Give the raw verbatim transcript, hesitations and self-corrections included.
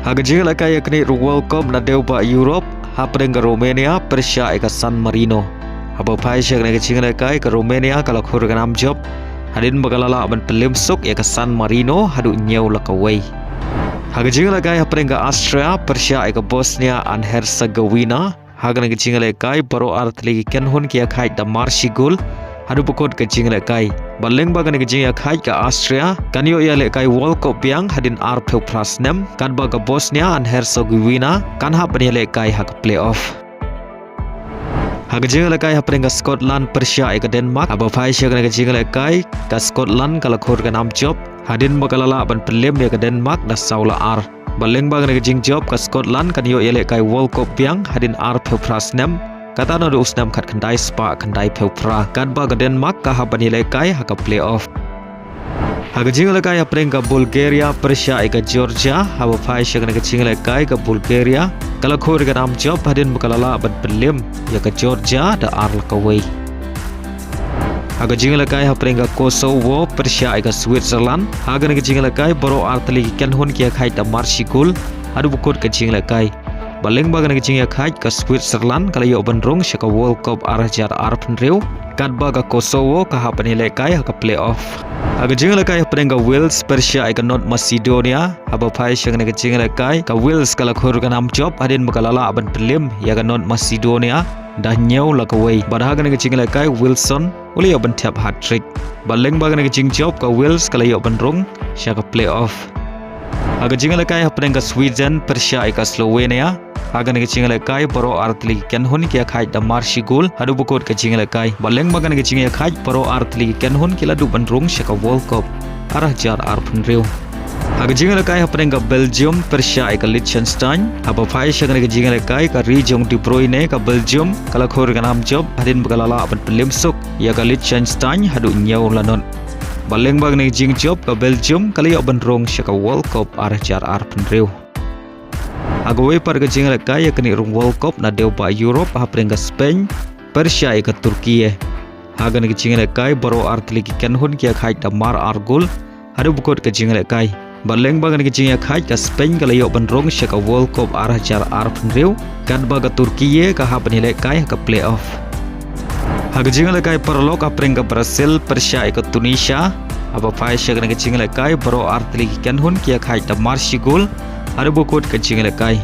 Ha ka jingïalehkai ïa kane ka World Cup na dewbah Europe, hapdeng ka Romania pyrshah ïa ka San Marino. Haba phai sha kane ka jingïalehkai, ka Romania ka la khur ka nam jop hadien ba ka la lah ban pynlem suk ïa ka San Marino haduh hynñiew la kawei. Ha ka jingïalehkai hapdeng ka Austria pyrshah ïa ka Bosnia and Herzegovina, ha kane ka jingïalehkai baroh artylli ki kynhun ki ïakhaid da mar shi gol haduh ba kut ka jingïalehkai. Bad lyngba kane ka jingïakhaid, ka Austria kan ïoh ïalehkai World Cup biang hadien arphew phra snem, katba ka Bosnia and Herzegovina kan hap ban ïalehkai ha ka playoff. Ha ka jingïalehkai hapdeng ka Scotland pyrshah ïa ka Denmark, haba phai sha kane ka jingïalehkai, ka Scotland ka la khur ka nam jop hadien ba ka la lah ban pynlem ïa ka Denmark da saw la ar. Bad lyngba kane ka jingjop, ka Scotland kan ïoh ïalehkai World Cup biang hadien arphew phra snem, kata naduh u snem khatkhyndai spah khyndaiphew phra, katba ka Denmark ka hap ban ïalehkai ha ka playoff. Ha ka jingïalehkai hapdeng ka Bulgaria pyrshah ïa ka Georgia, haba phai sha kane ka jingïalehkai, ka Bulgaria ka la khur ka nam jop hadien ba ka la lah ban pynlem ïa ka Georgia da ar la kawei. Ha ka jingïalehkai hapdeng ka Kosovo pyrshah ïa ka Switzerland, ha kane ka jingïalehkai baroh artylli ki kynhun ki ïakhaid da mar shi gol haduh ba kut ka jingïalehkai. Bad lyngba kane ka jingïakhaid, ka Switzerland ka la ïoh ban rung sha ka World Cup ar hajar arphew hynriew, katba ka Kosovo ka hap ban ïalehkai ha ka playoff. Ha ka jingïalehkai hapdeng ka Wales pyrshah ïa ka North Macedonia, haba phai sha kane ka jingïalehkai, ka Wales ka la khur ka nam jop hadien ba ka la lah ban pynlem ïa ka North Macedonia da hynñiew la kawei. Bad ha kane ka jingïalehkai, Wilson u la ïoh ban thep hat-trick. Bad lyngba kane ka jingjop, ka Wales ka la ïoh ban rung sha ka playoff. Ha ka jingïalehkai hapdeng ka Sweden pyrshah ïa ka Slovenia, ha kane ka jingïalehkai baroh artylli ki kynhun ki ïakhaid da mar shi gol haduh ba kut ka jingïalehkai. Bad lyngba kane ka jingïakhaid, baroh artylli ki kynhun ki la duh ban rung sha ka World Cup ar hajar arphew hynriew. Ha ka jingïalehkai hapdeng ka Belgium pyrshah ïa ka Liechtenstein, haba phai sha kane ka jingïalehkai, ka ri jong De Bruyne, ka Belgium ka la khur ka nam jop hadien ba ka la lah ban pynlem suk ïa ka Liechtenstein haduh hynñiew la not. Bad lyngba kane ka jingjop, ka Belgium ka la ïoh ban rung sha ka World Cup ar hajar arphew hynriew. Ha kawei pat ka jingïalehkai ïa kane ka World Cup na dewbah Europe, hapdeng ka Spain pyrshah ïa ka Turkey. Ha kane ka jingïalehkai, baroh artylli ki kynhun ki ïakhaid da mar ar gol haduh ba kut ka jingïalehkai. Bad lyngba kane ka jingïakhaid, ka Spain ka la ïoh ban rung sha ka World Cup ar hajar arphew hynriew, katba ka Turkey ka hap ban ïalehkai ha ka playoff. Ha ka jingïalehkai paralok, hapdeng ka Brazil pyrshah ïa ka Tunisia, haba phai sha kane ka jingïalehkai, baroh artylli ki kynhun ki ïakhaid da mar shi gol haduh ba kut ka jingïalehkai.